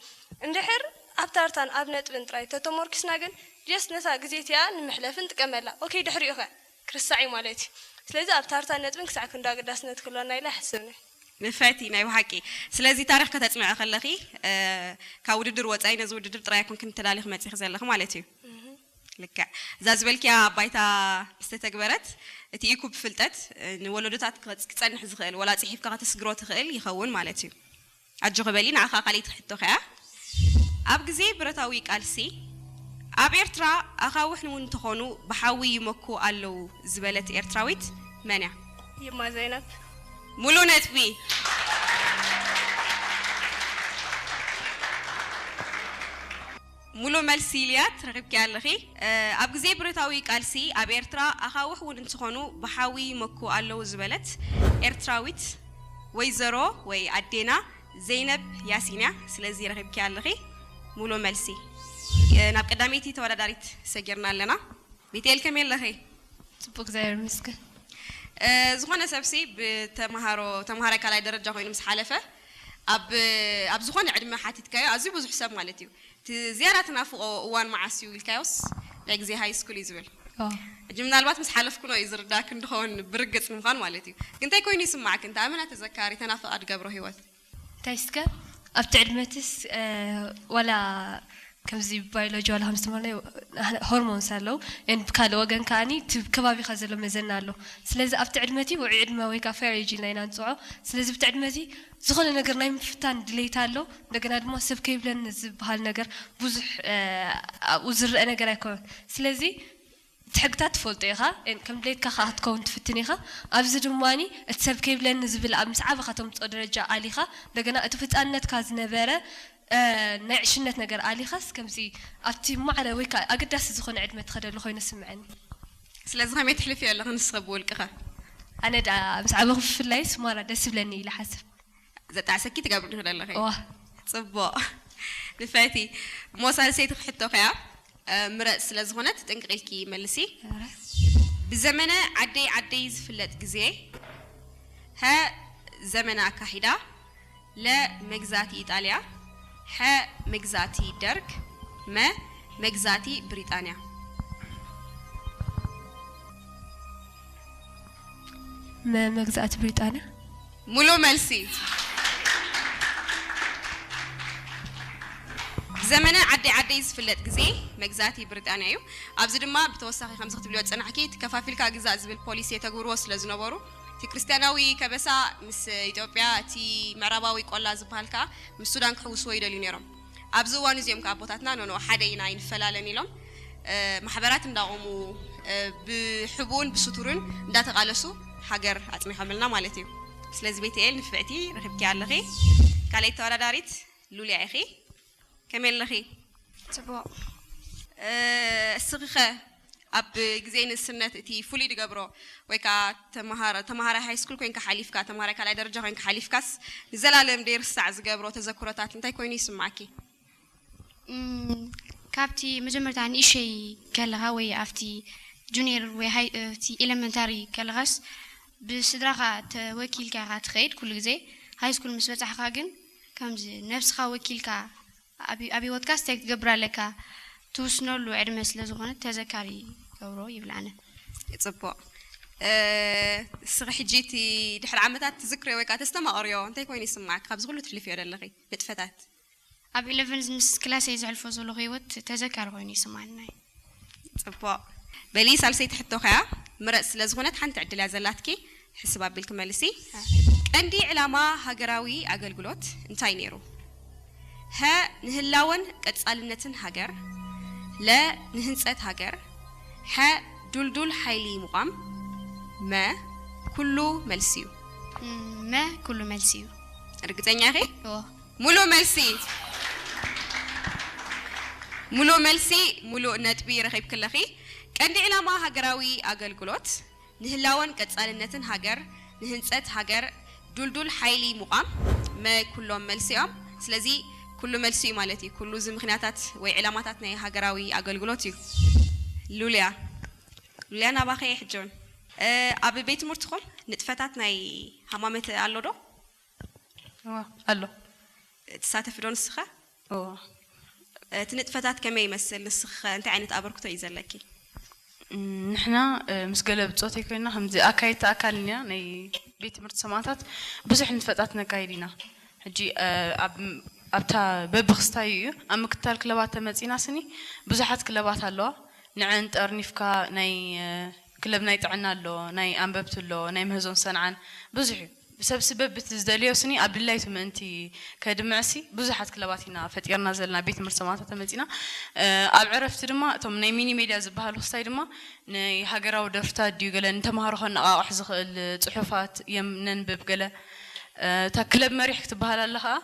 እንድሕር ኣብ ታርታን ኣብ ነጥብን ጥራይ ተተሞርኪስና ግን፣ ጀስት ነታ ግዜ እቲኣ ንመሕለፊ ንጥቀመላ። ኦኬ፣ ድሕሪኡ ኸ? ክርሳዕ እዩ ማለት እዩ። ስለዚ ኣብ ታርታን ነጥብን ክሳዕ ክንዱ ኣገዳስነት ክህልወና ኢለ ኣይሓስብን እየ። ንፍዕቲ፣ ናይ ብሓቂ። ስለዚ ታሪኽ ከተጽንዒ ከለኺ፣ እ፣ ካብ ውድድር ወጻኢ ነዚ ውድድር ጥራይ ኣይኮንክን ተዳሊኺ መጺኺ ዘለኺ ማለት እዩ። እህ። ልክዕ። እዛ ዝበልክያ ባይታ ምስ ተተግበረት፣ እቲ ኢኩ ብፍልጠት፣ እ፣ ንወለዶታት ክጸ-፣ ክጸንሕ ዝኽእል፣ ወላ ጽሒፍካ ከተስግሮ ትኽእል ይኸውን ማለት እዩ። ኣጆኺ በሊ፣ ንዓኻ ካልኣይቲ ሕቶ ከኣ። ኣብ ግዜ ብረታዊ ቃልሲ፣ ኣብ ኤርትራ ኣኻውሕ እውን እንተኾኑ ብሓዊ ይመኩ ኣለዉ ዝበለት ኤርትራዊት መን እያ? ይማ ዘይነብ። ሙሉ ነጥቢ። ሙሉ መልሲ ኢልያ ትረኺብኪ ኣለኺ። እ፣ ኣብ ግዜ ብረታዊ ቃልሲ ኣብ ኤርትራ ኣኻውሕ እውን እንትኾኑ ብሓዊ ይመኩ ኣለዉ ዝበለት ኤርትራዊት ወይዘሮ ወይ ኣዴና ዘይነብ ያሲን እያ። ስለዚ ረኺብኪ ኣለኺ ሙሉ መልሲ። እ፣ ናብ ቀዳመይቲ ተወዳዳሪት ሰጊርና ኣለና። ቤቴል ከመይ ኣለኺ? ጽቡቅ፣ እግዚኣብሔር ይመስገን። እ፣ ዝኾነ ሰብሲ ብተምሃሮ፣ ተምሃራይ ካልኣይ ደረጃ ኮይኑ ምስ ሓለፈ ኣብ፣ ኣብ ዝኾነ ዕድመ ሓቲትካዮ ኣዝዩ ብዙሕ ሰብ ማለት እዩ። እቲ ዝያዳ ትናፍቆ እዋን መዓስ እዩ ኢልካዮስ ናይ ግዜ ሃይ ስኩል እዩ ዝብል። ኦ። ሕጂ ምናልባት ምስ ሓለፍኩኖ እዩ ዝርዳእክ እንድኸውን ብርግጽ ንምዃን ማለት እዩ። ግን እንታይ ኮይኑ ይስማዕክ? እንተ ኣመና ተዘካሪ ተናፍቃ ድገብሮ ህይወት? እንታይ እስከ ኣብቲ ዕድመትስ፣ እ፣ ዋላ ከምዚ ባዮሎጂ ዋላ ከም ዝተማርናዮ ሆርሞንስ ኣለዉ። ን ብካልእ ወገን ከዓኒ እቲ ከባቢኻ ዘሎ መዘና ኣሎ። ስለዚ ኣብቲ ዕድመ እቲ ውዑይ ዕድመ ወይ ከዓ ፌር ኤጅ ኢልና ኢና ንፅውዖ። ስለዚ ብቲ ዕድመ እቲ ዝኾነ ነገር ናይ ምፍታን ድሌት ኣሎ። እንደገና ድማ ሰብ ከይብለኒ ዝበሃል ነገር ብዙሕ ኣብኡ ዝረአ ነገር ኣይኮነን። ስለዚ እቲ ሕግታት ትፈልጦ ኢኻ። ከም ድሌትካ ከዓ ክትከውን ትፍትን ኢኻ። ኣብዚ ድማ እቲ ሰብ ከይብለኒ ዝብል ኣብ ምስ ዓበኻ ተምፅኦ ደረጃ ኣሊኻ፣ እንደገና እቲ ህፃንነትካ ዝነበረ ናይ ዕሽነት ነገር ኣሊኻስ ከምዚ ኣብቲ ማዕረ ወይ ከዓ ኣገዳሲ ዝኾነ ዕድመ ትኸደሉ ኮይኑ ስምዐኒ። ስለዚ ከመይ ትሕልፍዮ ኣለኺ ንስኺ ብውልቅኸ? ኣነ ዳ ምስ ዓበኹ ብፍላይ ስማራ ደስ ይብለኒ ኢለ ሓስብ። ዘጣዕሰኪ ትገብሪ ትኽእል ኣለኺ። ዋ ጽቡቕ ንፈቲ እሞ ሳልሰይቲ ክሕቶ ከያ ምረጽ ስለ ዝኾነት ጥንቅቕ ኢልኪ መልሲ። ብዘመነ ዓደይ ዓደይ ዝፍለጥ ግዜ ሀ ዘመነ ኣካሒዳ ለ መግዛእቲ ኢጣልያ ሐ መግዛእቲ ደርግ መ መግዛእቲ ብሪጣንያ። መ መግዛእቲ ብሪጣንያ። ሙሉ መልሲ። ዘመነ ዓደይ ዓደይ ዝፍለጥ ግዜ መግዛእቲ ብሪጣንያ እዩ። ኣብዚ ድማ ብተወሳኺ ከምዚ ክትብልዮ ዝጸናሕኪ እቲ ከፋፊልካ ግዛእ ዝብል ፖሊሲ የተግብርዎ ስለ ዝነበሩ እቲ ክርስትያናዊ ከበሳ ምስ ኢትዮጵያ እቲ ምዕራባዊ ቆላ ዝበሃል ከኣ ምስ ሱዳን ክሕውስዎ ይደልዩ ነይሮም። ኣብዚ እዋን እዚኦም ከኣ ኣቦታትና ኖኖ ሓደ ኢና ኣይንፈላለን ኢሎም ማሕበራት እንዳቆሙ ብሕቡእን ብስቱርን እንዳተቃለሱ ሃገር ኣጽኒሖምልና ማለት እዩ። ስለዚ ቤተኤል ንፍዕቲ ረኺብኪ ኣለኺ። ካልኣይ ተወዳዳሪት ሉልያ ኢኺ። ከመይ ኣለኺ? ጽቡቕ። እስኺኸ ኣብ ግዜ ንእስነት እቲ ፍሉይ ዝገብሮ ወይ ከዓ ተምሃራይ ሃይ ስኩል ኮይንካ ሓሊፍካ ተምሃራይ ካልኣይ ደረጃ ኮይንካ ሓሊፍካስ ንዘላለም ደይርሳዕ ዝገብሮ ተዘክሮታት እንታይ ኮይኑ ይስማዓኪ? ካብቲ መጀመርታ ንእሸይ ከለኻ ወይ ኣብቲ ጁኒየር ወይ ሃይ እቲ ኤለመንታሪ ከለኻስ ብስድራኻ ተወኪልካ ኢኻ ትኸይድ ኩሉ ግዜ። ሃይ ስኩል ምስ በጻሕኻ ግን ከምዚ ነብስኻ ወኪልካ ኣብ ኣብ ህይወትካስ እንታይ ክትገብር ኣለካ ትውስነሉ ዕድመ ስለ ዝኾነ ተዘካሪ ይገብሮ ይብል ኣነ። ጽቡቕ። እስኺ ሕጂ እቲ ድሕሪ ዓመታት ትዝክርዮ ወይ ከዓ ተስተማቕርዮ እንታይ ኮይኑ ይስማዓኪ? ካብዚ ኩሉ ትሕልፍዮ ዘለኺ ንጥፈታት። ኣብ ኢለቨን ምስ ክላሰይ ዘሕልፎ ዘለኹ ህይወት ተዘካሪ ኮይኑ ይስማዓኒ። ጽቡቕ። በሊ ሳልሰይቲ ሕቶ ከያ ምረጽ ስለ ዝኾነት ሓንቲ ዕድል እያ ዘላትኪ። ሕስብ ኣቢልኪ መልሲ። ቀንዲ ዕላማ ሃገራዊ ኣገልግሎት እንታይ ነይሩ? ሀ ንህላወን ቀጻልነትን ሃገር፣ ለ ንህንጸት ሃገር፣ ሐ ዱልዱል ሓይሊ ምቋም፣ መ ኩሉ መልሲ እዩ። መ ኩሉ መልሲ እዩ። ርግጸኛ ኢኺ? እዎ። ሙሉ መልሲ። ሙሉ መልሲ፣ ሙሉ ነጥቢ ረኺብኪ ኣለኺ። ቀንዲ ዕላማ ሃገራዊ ኣገልግሎት ንህላወን ቀጻልነትን ሃገር፣ ንህንጸት ሃገር፣ ዱልዱል ሓይሊ ምቋም መ ኩሎም መልሲ እዮም። ስለዚ ኩሉ መልሲ እዩ ማለት እዩ። ኩሉ እዚ ምኽንያታት ወይ ዕላማታት ናይ ሃገራዊ ኣገልግሎት እዩ። ሉልያ ሉልያ ናባኸ ሕጆን ኣብ ቤት ትምህርትኹም ንጥፈታት ናይ ሃማመተ ኣሎ ዶ? ኣሎ። ትሳተፊ ዶ ንስኸ? እቲ ንጥፈታት ከመይ ይመስል? ንስኺ እንታይ ዓይነት ኣበርክቶ እዩ ዘለኪ? ንሕና ምስ ገለ ብፆተይ ኮይና ከምዚ ኣካየድቲ ኣካል እኒያ ናይ ቤት ትምህርቲ ሰማእታት ብዙሕ ንጥፈታት ነካይድ ኢና። ሕጂ ኣብታ በብክስታዩ እዩ ኣብ ምክትታል ክለባት ተመፂና ስኒ ብዙሓት ክለባት ኣለዋ። ንዐን ጠርኒፍካ ናይ ክለብ ናይ ጥዕና ኣሎ፣ ናይ ኣንበብቲ ኣሎ፣ ናይ ምህዞን ሰንዓን ብዙሕ እዩ። ብሰብሲ በብቲ ዝደልዮ ስኒ ኣብ ድላይቱ ምእንቲ ከድምዕሲ ብዙሓት ክለባት ኢና ፈጢርና ዘለና ቤት ትምህርቲ ሰማእታት ተመፂና። ኣብ ዕረፍቲ ድማ እቶም ናይ ሚኒ ሜድያ ዝበሃሉ ክስታይ ድማ ናይ ሃገራዊ ደርፍታት ድዩ ገለ ንተምሃሮ ከነቓቕሕ ዝኽእል ፅሑፋት የም ነንብብ ገለ እታ ክለብ መሪሕ ክትበሃል ኣለ ከዓ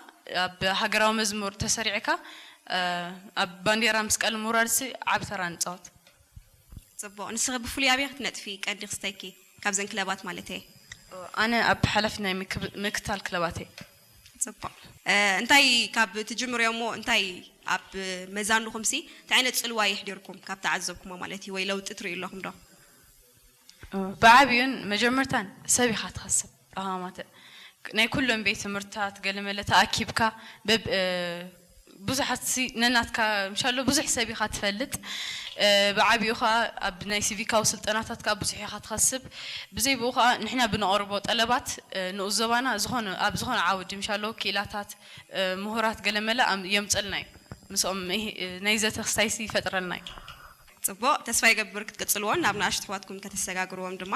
ኣብ ሃገራዊ መዝሙር ተሰሪዕካ ኣብ ባንዴራ ምስ ቀለም ምውራድሲ ዓብ ተራ ንፃወት። ጽቡቕ። ንስኺ ብፍሉይ ኣበይ ክትነጥፊ ቀንዲ ክስተይኪ ካብዘን ክለባት ማለተየ? ኣነ ኣብ ሓላፊ ናይ ምክብ- ምክታል ክለባት እየ። ጽቡቕ። እ፣ እንታይ ካብ ትጅምርዮ እሞ እንታይ ኣብ መዛንኹምሲ እንታይ ዓይነት ጽልዋ የሕዲርኩም ካብ ተዓዘብኩሞ ማለት እዩ ወይ ለውጢ ትርእዩ ኣለኹም ዶ? ብዓብዩን መጀመርታን ሰብ ኢኻ ትኸስብ። ኣሃማተ ናይ ኩሎም ቤት ትምህርትታት ገለመለ ተኣኪብካ በብ ብዙሓት ሲ ነናትካ ምሻሎ ብዙሕ ሰብ ኢኻ ትፈልጥ። ብዓብኡ ኸዓ ኣብ ናይ ሲቪካዊ ስልጠናታት ከዓ ብዙሕ ኢኻ ትኸስብ። ብዘይ ብኡ ኸዓ ንሕና ብነቕርቦ ጠለባት ንኡስ ዞባና ዝኾነ ኣብ ዝኾነ ዓውዲ ምሻሎ ክኢላታት ምሁራት ገለመለ የምፀልና እዩ። ምስኦም ናይ ዘተ ክስታይሲ ይፈጥረልና እዩ። ጽቡቕ፣ ተስፋ ይገብር ክትቅጽልዎን ናብ ንኣሽቱ ኣሕዋትኩም ከተሰጋግርዎም ድማ።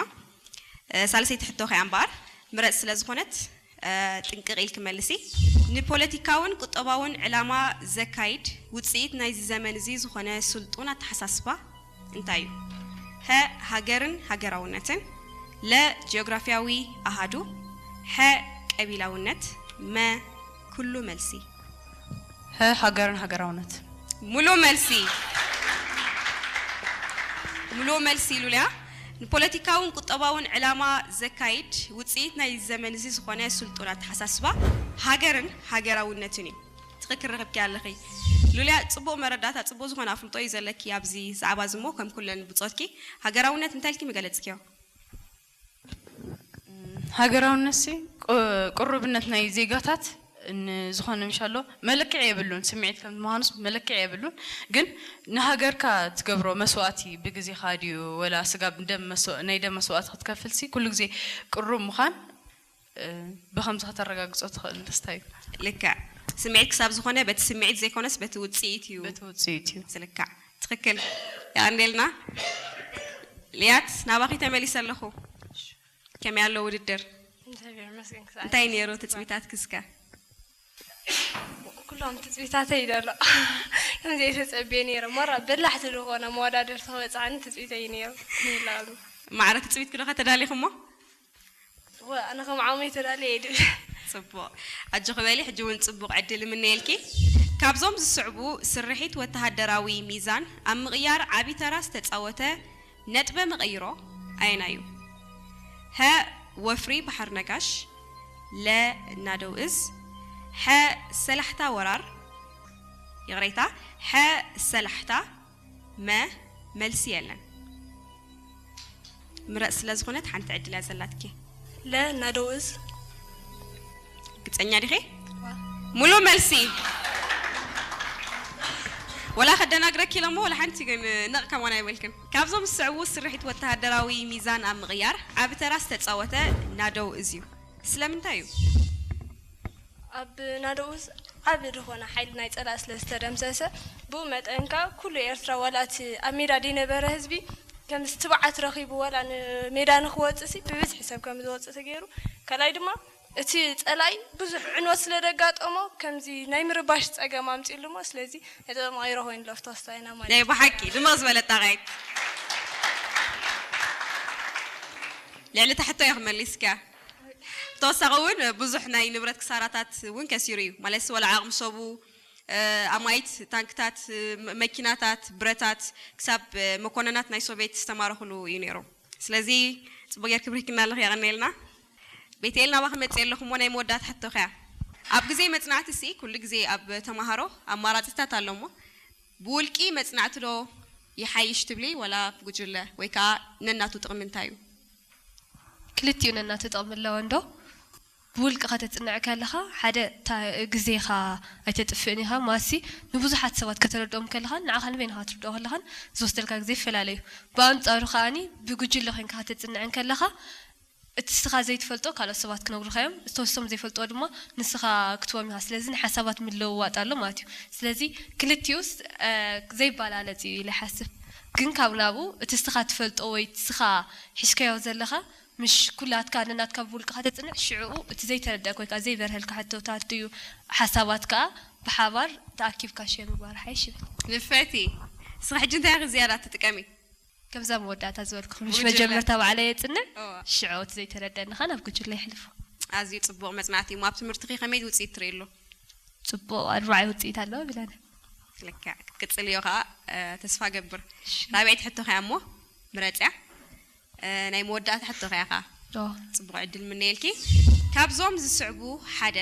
ሳልሰይቲ ሕቶ ከያ እምበኣር ምረጽ ስለ ዝኾነት፣ ጥንቅቕ ኢልኪ መልሲ። ንፖለቲካውን ቁጠባውን ዕላማ ዘካይድ ውጽኢት ናይዚ ዘመን እዚ ዝኾነ ስልጡን ኣተሓሳስባ እንታይ እዩ? ሀ፣ ሃገርን ሃገራውነትን፣ ለ፣ ጂኦግራፊያዊ ኣሃዱ፣ ሐ፣ ቀቢላውነት፣ መ፣ ኩሉ መልሲ። ሀ፣ ሃገርን ሃገራውነት። ሙሉ መልሲ። ሙሉ መልሲ ሉልያ። ንፖለቲካውን ቁጠባውን ዕላማ ዘካይድ ውጽኢት ናይ ዘመን እዚ ዝኾነ ስልጡን ኣተሓሳስባ ሃገርን ሃገራውነትን እዩ። ትኽክል ረኽብኪ ኣለኺ። ሉልያ፣ ጽቡቕ መረዳእታ፣ ጽቡቕ ዝኾነ ኣፍልጦ እዩ ዘለኪ ኣብዚ ዛዕባ እዚ እሞ፣ ከም ኩለን ብጾትኪ ሃገራውነት እንታይ ኢልኪ ምገለጽክዮ? ሃገራውነት ሲ ቁ-፣ ቅሩብነት ናይ ዜጋታት ን-፣ ዝኾነ ምሻሎ መለክዒ የብሉን። ስምዒት ከም ምዃኑስ መለክዒ የብሉን። ግን ንሃገርካ ትገብሮ መስዋእቲ ብግዜኻ ድዩ ወላ ስጋብ ደም መስዋ-፣ ናይ ደም መስዋእቲ ክትከፍል ሲ ኩሉ ግዜ ቅሩብ ምዃን፣ እ፣ ብኸምዚ ከተረጋግጾ ትኽእል ደስታ እዩ። ልክዕ። ስምዒት ክሳብ ዝኾነ በቲ ስምዒት ዘይኮነስ በቲ ውጽኢት እዩ። በቲ ውጽኢት እዩ። ዝልካዕ። ትኽክል። የቐንየልና። ልያት፣ ናባኺ ተመሊሰ ኣለኹ። ከመይ ኣሎ ውድድር? እግዚኣብሔር ይመስገን። ክሳዕ እንታይ ነይሩ ትጽቢታትኪ እስከ? ኩሎም ትጽቢታተይ ይደሎ። ከም ዘይተጸብየ ነይረ። ሞራ በላሕቲ ዝኾነ መወዳደርቲ ክበጽሓኒ ትጽቢተይ ነይሩ። ይላሉ። ማዕረ ትጽቢትኪ ዶ ከተዳሊኹሞ? ወ-፣ ኣነ ከም ዓቕመይ ተዳልየ እየ ድብል። ጽቡቕ። ኣጆኺ በሊ፣ ሕጂ እውን ጽቡቕ ዕድል እምነየልኪ። ካብዞም ዝስዕቡ ስርሒት ወተሃደራዊ ሚዛን ኣብ ምቕያር ዓቢ ተራ ዝተጻወተ ነጥበ መቐይሮ ኣየናይ እዩ? ሀ፣ ወፍሪ ባሕር ነጋሽ፣ ለ፣ ናደው እዝ፣ ሐ፣ ሰላሕታ ወራር፣ ይቕሬታ፣ ሐ፣ ሰላሕታ፣ መ፣ መልሲ የለን። ምረጽ ስለ ዝኾነት ሓንቲ ዕድል እያ ዘላትኪ። ለ፣ ናደው እዝ። ግጸኛ ዲኺ? ዋ። ሙሉ መልሲ። ወላ ከደናግረኪ ኢለ እሞ ወላ ሓንቲ ግን ነቕ ከማን ኣይበልክን። ካብዞም ዝስዕቡ ስርሒት ወተሃደራዊ ሚዛን ኣብ ምቕያር ዓቢ ተራ ዝተጻወተ ናደው እዝ እዩ። ስለምንታይ እዩ? ኣብ ናደው እዝ ዓቢ ዝኾነ ሓይሊ ናይ ጸላኢ ስለ ዝተደምሰሰ፣ ብኡ መጠን ከኣ ኩሉ ኤርትራ ዋላ እቲ ኣብ ሜዳ ዘይነበረ ህዝቢ ከምዚ ትብዓት ረኺቡ ዋላ ንሜዳ ንኽወጽእ ሲ ብብዝሒ ሰብ ከም ዝወጽእ ተገይሩ። ካልኣይ ድማ እቲ ጸላኢ ብዙሕ ዕንወት ስለ ደጋጠሞ ከምዚ ናይ ምርባሽ ጸገም ኣምጺእሉ እሞ ስለዚ ነጥበ መቐይሮ ኮይኑ ኣሎ ተወስታ ኢና ማለት ናይ እዩ። ብሓቂ ድምቕ ዝበለ ጣቓይት። ልዕሊ ታሕቶ እያ ክመሊስካ። ብተወሳኺ እውን ብዙሕ ናይ ንብረት ክሳራታት እውን ከሲሩ እዩ። ማለት ወላ ዓቕሚ ሰቡ፣ እ፣ ኣማኢት ታንክታት፣ እ፣ መ-፣ መኪናታት፣ ብረታት፣ ክሳብ፣ እ፣ መኮነናት ናይ ሶቪየት ዝተማረኹሉ እዩ ነይሩ። ስለዚ ጽቡቕ ጌርኪ ብሪህክና ኣለኺ፣ የቐንየልና። ቤቴል፣ ናባኺ መጽእ ኣለኹ እሞ ናይ መወዳእታ ሕቶኺ እያ። ኣብ ግዜ መጽናዕቲ ሲ ኩሉ ግዜ ኣብ ተማሃሮ ኣማራጺታት ኣሎ እሞ ብውልቂ መጽናዕቲ ዶ ይሓይሽ ትብሊ ወላ ብጉጅለ ወይ ከኣ ነናቱ ጥቕሚ እንታይ እዩ? ክልቲኡ ነናቱ ጥቕሚ ኣለዎ እንዶ። ብውልቂ ከተጽንዕ ከለኻ ሓደ እታ ግዜኻ ኣይተጥፍእን ኢኻ። ማሲ ንብዙሓት ሰባት ከተረድኦም ከለኻን ንዓኻ ንበይንኻ ክትርድኦ ከለኻን ዝወስደልካ ግዜ ይፈላለ እዩ። ብኣንጻሩ ከኣኒ ብጉጅለ ኮይንካ ከተጽንዕን ከለኻ እቲ ንስኻ ዘይትፈልጦ ካልኦት ሰባት ክነግሩኻ እዮም። እቶም ንሶም ዘይፈልጥዎ ድማ ንስኻ ክትቦም ኢኻ። ስለዚ ንሓሳባት ምልውዋጥ ኣሎ ማለት እዩ። ስለዚ ክልቲኡስ፣ እ፣ ዘይበላለጽ እዩ ኢለ ይሓስብ። ግን ካብ ናብኡ እቲ ንስኻ ትፈልጦ ወይ እቲ ንስኻ ሒዝካዮ ዘለኻ ምሽ ኩላትካ ነናትካ ብውልቅኻ ተጽንዕ፣ ሽዕኡ እቲ ዘይተረድኣካ ወይ ከኣ ዘይበርሀልካ ሕቶታት ድዩ ሓሳባት ከኣ ብሓባር ተኣኪብካ ሼር ምግባር ሓይሽ ይብል። ንፈቲ። ንስኺ ሕጂ እንታይ ኢኺ ዝያዳ ትጥቀሚ? ከምዛ መወዳእታ ዝበልኩ፣ ምሽ ጉጅለ። መጀመርታ ባዕለይ የጽንዕ፣ እዋ። ሽዑ እቲ ዘይተረድኣኒ ከኣ ናብ ጉጅለ የሕልፎ። ኣዝዩ ጽቡቕ መጽናዕቲ እሞ ኣብ ትምህርትኺ ከመይ ውጽኢት ትርእይሉ? ጽቡቕ ኣርባዕተ ውጽኢት ኣለዎ ብለና። ልክዕ፣ ክትቅጽልዮ ከኣ፣ እ፣ ተስፋ ገብር። እሺ። ራብዐይቲ ሕቶ ከኣ እሞ ምረጽያ። እ፣ ናይ መወዳእታ ሕቶ ከኣ ከኣ። ኦ። ጽቡቕ ዕድል ምነየልኪ። ካብዞም ዝስዕቡ ሓደ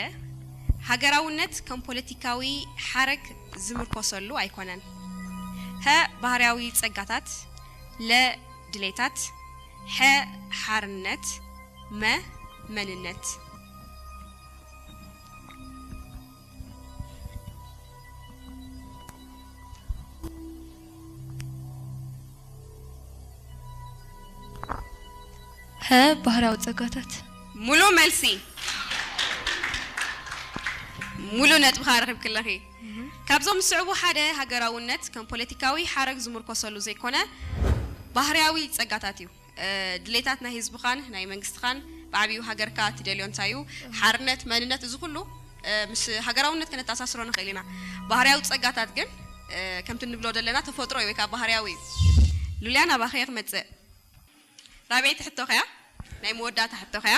ሃገራውነት ከም ፖለቲካዊ ሓረግ ዝምርኮሰሉ ኣይኮነን። ሀ፣ ባህርያዊ ጸጋታት፣ ለ፣ ድሌታት፣ ሐ፣ ሓርነት፣ መ፣ መንነት። ሀ፣ ባህርያዊ ጸጋታት። ሙሉ መልሲ። ሙሉ ነጥብኻ ረኺብኪ ኣለኺ። እህ። ካብዞም ዝስዕቡ ሓደ ሃገራውነት ከም ፖለቲካዊ ሓረግ ዝምርኮሰሉ ዘይኮነ ባህርያዊ ጸጋታት እዩ። ድሌታት ናይ ህዝብኻን ናይ መንግስትኻን ብዓብዩ ሃገርካ ትደልዮ እንታይ እዩ? ሓርነት፣ መንነት፣ እዚ ኩሉ ምስ ሃገራውነት ከነተኣሳስሮ ንኽእል ኢና። ባህርያዊ ጸጋታት ግን ከምቲ ንብሎ ዘለና ተፈጥሮ እዩ ወይ ከዓ ባህርያዊ እዩ። ሉልያ ናባኸ ክመጽእ። ራብዐይቲ ሕቶኸያ ናይ መወዳእታ ሕቶኸያ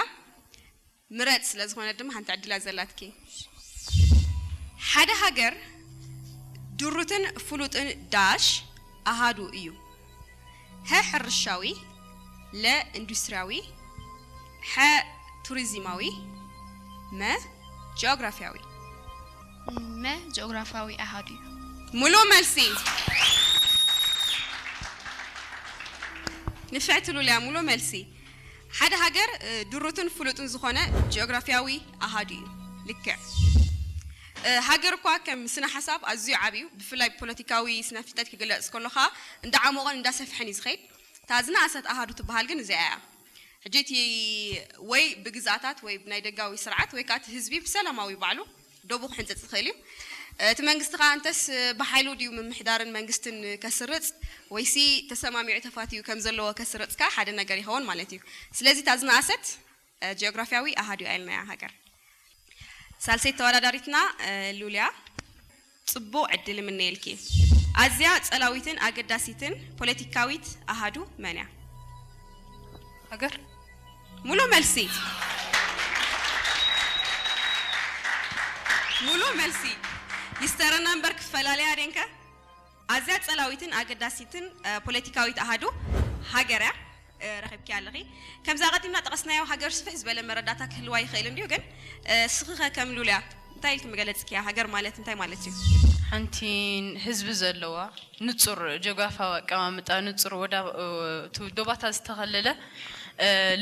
ምረጽ ስለ ዝኾነ ድማ ሓንቲ ዕድላ ዘላትኪ። ሓደ ሃገር ድሩትን ፍሉጥን ዳሽ ኣሃዱ እዩ። ሀ ሕርሻዊ፣ ለ ኢንዱስትሪያዊ፣ ሐ ቱሪዝማዊ፣ መ ጂኦግራፊያዊ። መ ጂኦግራፊያዊ ኣሃዱ እዩ። ሙሉ መልሲ። ንፍዕቲ ሉልያ ሙሉ መልሲ። ሓደ ሃገር ድሩትን ፍሉጥን ዝኾነ ጂኦግራፊያዊ ኣሃዱ እዩ። ልክዕ። ሃገር እኳ ከም ስነ ሓሳብ ኣዝዩ ዓብዩ፣ ብፍላይ ብፖለቲካዊ ስነ ፍልጠት ክግለጽ ከሎ ከዓ እንዳዓሞቐን እንዳሰፍሐን እዩ ዝኸይድ። እታ ዝነኣሰት ኣሃዱ ትበሃል ግን እዚኣ እያ። ሕጂ እቲ ወይ ብግዝኣታት ወይ ብናይ ደጋዊ ስርዓት ወይ ከዓ እቲ ህዝቢ ብሰላማዊ ባዕሉ ዶቡ ክሕንፅፅ ይኽእል እዩ። እቲ መንግስቲ ከዓ እንተስ ብሓይሉ ድዩ ምምሕዳርን መንግስትን ከስርፅ ወይሲ ተሰማሚዑ ተፋትዩ ከም ዘለዎ ከስርፅ ከዓ ሓደ ነገር ይኸውን ማለት እዩ። ስለዚ እታ ዝነኣሰት ጂኦግራፊያዊ ኣሃዱ ኢልናያ ሃገር። ሳልሰይቲ ተወዳዳሪትና ሉልያ ጽቡቕ ዕድል እምነየልኪ። ኣዝያ ጸላዊትን ኣገዳሲትን ፖለቲካዊት ኣሃዱ መን እያ? ሃገር ሙሉ መልሲ። ሙሉ መልሲ። ይስተረና እምበር ክፈላለያ ደንከ? ኣዝያ ጸላዊትን ኣገዳሲትን ፖለቲካዊት ኣሃዱ ሃገር እያ። ረኺብኪ ኣለኺ። ከምዛ ቀዲምና ጠቐስናዮ ሃገር ስፍሕ ዝበለ መረዳእታ ክህልዋ ይኽእል እንድዩ፣ ግን እስኺ ኸ ከም ሉልያ እንታይ ኢልኪ ምገለጽክያ? ሃገር ማለት እንታይ ማለት እዩ? ሓንቲ ህዝቢ ዘለዋ ንጹር ጀኦግራፋዊ ኣቀማምጣ፣ ንጹር ወዳ እቲ ዶባታ ዝተኸለለ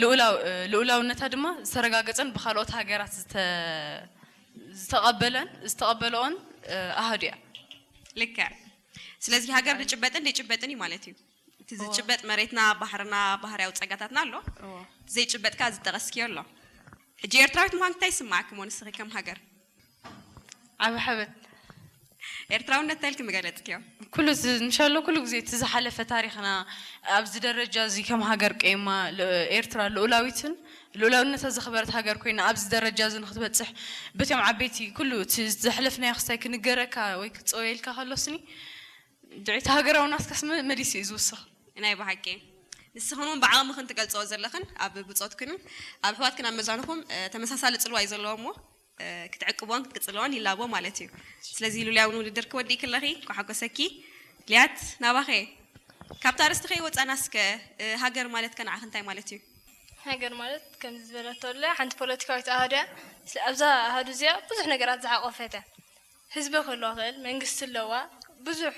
ልኡላው- ልኡላውነታ ድማ ዝተረጋገጸን ብካልኦት ሃገራት ዝተ- ዝተቐበለን ዝተቐበለኦን ኣሃዱ እያ። ልክዕ። ስለዚ ሃገር ዝጭበጥን ዘይጭበጥን እዩ ማለት እዩ። እቲ ዝጭበጥ መሬትና፣ ባሕርና፣ ባህርያዊ ጸጋታትና ኣሎ። ዘይጭበጥካ ዝጠቐስክዮ ኣሎ። ሕጂ ኤርትራዊት ምዃን እንታይ ይስምዓኪ እሞ ንስኺ ከም ሃገር? ዓቢ ሓበን። ኤርትራውነት እንታይ ኢልኪ ምገለጽክዮ? ኩሉ እዚ እንሻሎ ኩሉ ግዜ እቲ ዝሓለፈ ታሪኽና ኣብዚ ደረጃ እዚ ከም ሃገር ቀይማ ል- ኤርትራ ልኡላዊትን ልኡላውነታ ዘኽበረት ሃገር ኮይና ኣብዚ ደረጃ እዚ ንክትበጽሕ በቶም ዓበይቲ ኩሉ እቲ ዘሕለፍናዮ ክስታይ ክንገረካ ወይ ክጸወየልካ ከሎስኒ ድዒት ሃገራዊ ናትካስ መ- መሊሱ እዩ ዝውስኽ። ናይ ብሓቂ። ንስኽን እውን ብዓቕምኽን ትገልጽኦ ዘለኽን ኣብ ብጾትክንን ኣብ ኣሕዋትክን ኣብ መዛንኹም ተመሳሳሊ ጽልዋ እዩ ዘለዎ እሞ ክትዕቅብዎን ክትቅጽልዎን ይላቦ ማለት እዩ። ስለዚ ሉልያ እውን ውድድር ክወዲእ ክለኺ እንኳ ሓጎሰኪ። ሊያት ናባኸ። ካብታ ኣርእስቲ ከይወጻና እስከ ሃገር ማለት ከ ንዓኺ እንታይ ማለት እዩ? ሃገር ማለት ከምዚ ዝበለቶ ኣለ ሓንቲ ፖለቲካዊት ኣሃዱ እያ። ኣብዛ ኣሃዱ እዚኣ ብዙሕ ነገራት ዝሓቆፈት እያ። ህዝቢ ክህልዋ ክእል፣ መንግስቲ ኣለዋ፣ ብዙሕ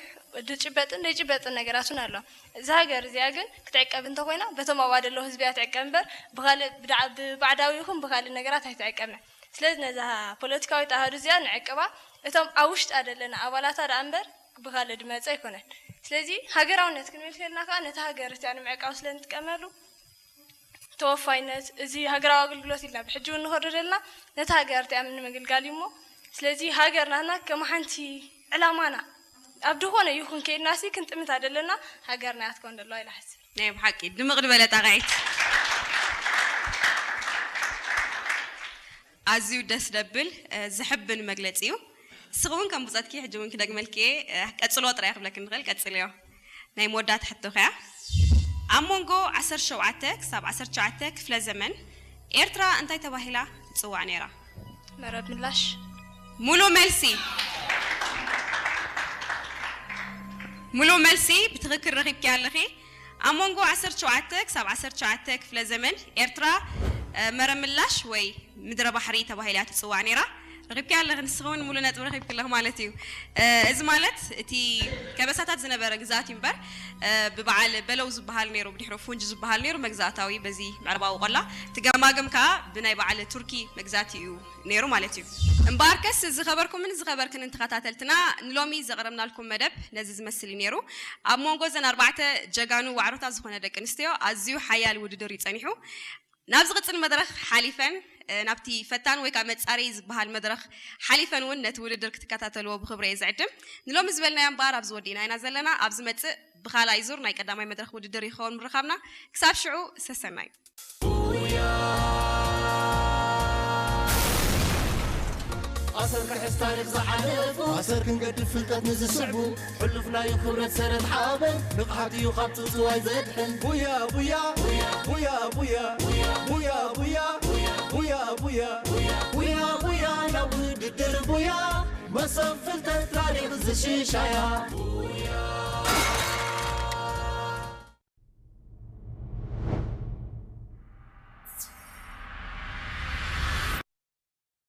ዝጭበጥን ዘይጭበጥን ነገራት እውን ኣሎ። እዛ ሃገር እዚኣ ግን ክትዕቀብ እንተኮይና በቶም ኣብኣ ዘለዉ ህዝቢ እያ ትዕቀብ እምበር ብካልእ ብዳ- ብባዕዳዊ ይኹን ብካልእ ነገራት ኣይትዕቀብን። ስለዚ ነዛ ፖለቲካዊት ኣሃዱ እዚኣ ንዕቅባ፣ እቶም ኣብ ውሽጣ ዘለና ኣባላታ ደኣ እምበር ብካልእ ድመፀ ኣይኮነን። ስለዚ ሃገራውነት ክንብል ከልና ከዓ ነቲ ሃገር እቲኣ ንምዕቃብ ስለ ንጥቀመሉ ተወፋይነት፣ እዚ ሃገራዊ ኣገልግሎት ኢልና ብሕጂ እውን ንኸዶ ዘለና ነቲ ሃገር እቲኣ ንምግልጋል እዩ እሞ፣ ስለዚ ሃገር ናትና ከም ሓንቲ ዕላማና ኣብ ዝኾነ ይኹን ከይድናሲ ክንጥምታ ዘለና ሃገርና እያ ትኮን ዘለዋ ኢላ ሕስብ። ናይ ብሓቂ ድምቕ ዝበለ ጣቕዒት። ኣዝዩ ደስ ደብል ዘሕብን መግለጺ እዩ። ንስኺ እውን ከም ብጸትኪ ሕጂ እውን ክደግመልኪ እየ። ቀጽሎ ጥራይ ክብለኪ ንኽእል፣ ቀጽልዮ። ናይ መወዳእታ ሕቶኺ እያ። ኣብ መንጎ ዓሰርተ ሸውዓተ ክሳብ ዓሰርተ ትሽዓተ ክፍለ ዘመን ኤርትራ እንታይ ተባሂላ ትጽዋዕ ነይራ? መረብ ምላሽ። ሙሉ መልሲ። ሙሉ መልሲ ብትኽክል ረኺብኪ ኣለኺ። ኣብ መንጎ ዓሰርተ ሸውዓተ ክሳብ ዓሰርተ ትሽዓተ ክፍለ ዘመን ኤርትራ መረብ ምላሽ ወይ ምድረ ባሕሪ ተባሂላ ትጽዋዕ ነይራ። ረኺብኪ ኣለኺ፣ ንስኺ እውን ሙሉ ነጥቢ ረኺብኪ ኣለኺ ማለት እዩ። እዚ ማለት እቲ ከበሳታት ዝነበረ ግዛት እዩ እምበር ብበዓል በለው ዝበሃል ነይሩ፣ ብድሕሮ ፉንጅ ዝበሃል ነይሩ መግዛእታዊ በዚ ምዕራባዊ ቆላ። እቲ ገማግም ከዓ ብናይ በዓል ቱርኪ መግዛእቲ እዩ ነይሩ ማለት እዩ። እምበኣርከስ ዝኸበርኩምን ዝኸበርክንን ተኸታተልትና ንሎሚ ዘቕረብናልኩም መደብ ነዚ ዝመስል እዩ ነይሩ። ኣብ መንጎ እዘን ኣርባዕተ ጀጋኑ ዋዕሮታት ዝኾነ ደቂ ኣንስትዮ ኣዝዩ ሓያል ውድድር እዩ ጸኒሑ። ናብ ዝቕጽል መድረኽ ሓሊፈን ናብቲ ፈታን ወይ ከዓ መጻረይ ዝበሃል መድረኽ ሓሊፈን እውን ነቲ ውድድር ክትከታተልዎ ብክብሪ እየ ዝዕድም። ንሎሚ ዝበልናዮ እምበኣር ኣብዚ ወዲእና ኢና ዘለና። ኣብ ዝመጽእ ብኻልኣይ ዙር ናይ ቀዳማይ መድረኽ ውድድር ይኸውን ምርኻብና። ክሳብ ሽዑ ሰሰናዩ። ኣሰር ክሕዝ ታሪኽ ዝሓለፉ ኣሰር ክንገድፍ ፍልጠት ንዝስዕቡ ሕሉፍ ናዩ ክብረት ሰረት ሓበን ንቕሓት እዩ ካብ ጽውጽዋይ ዘድሕን ቡያ ቡያ ቡያ ቡያ ቡያ ቡያ ቡያ ቡያ ቡያ ቡያ ናብ ውድድር ቡያ መሰብ ፍልጠት ታሪኽ ዝሽሻያ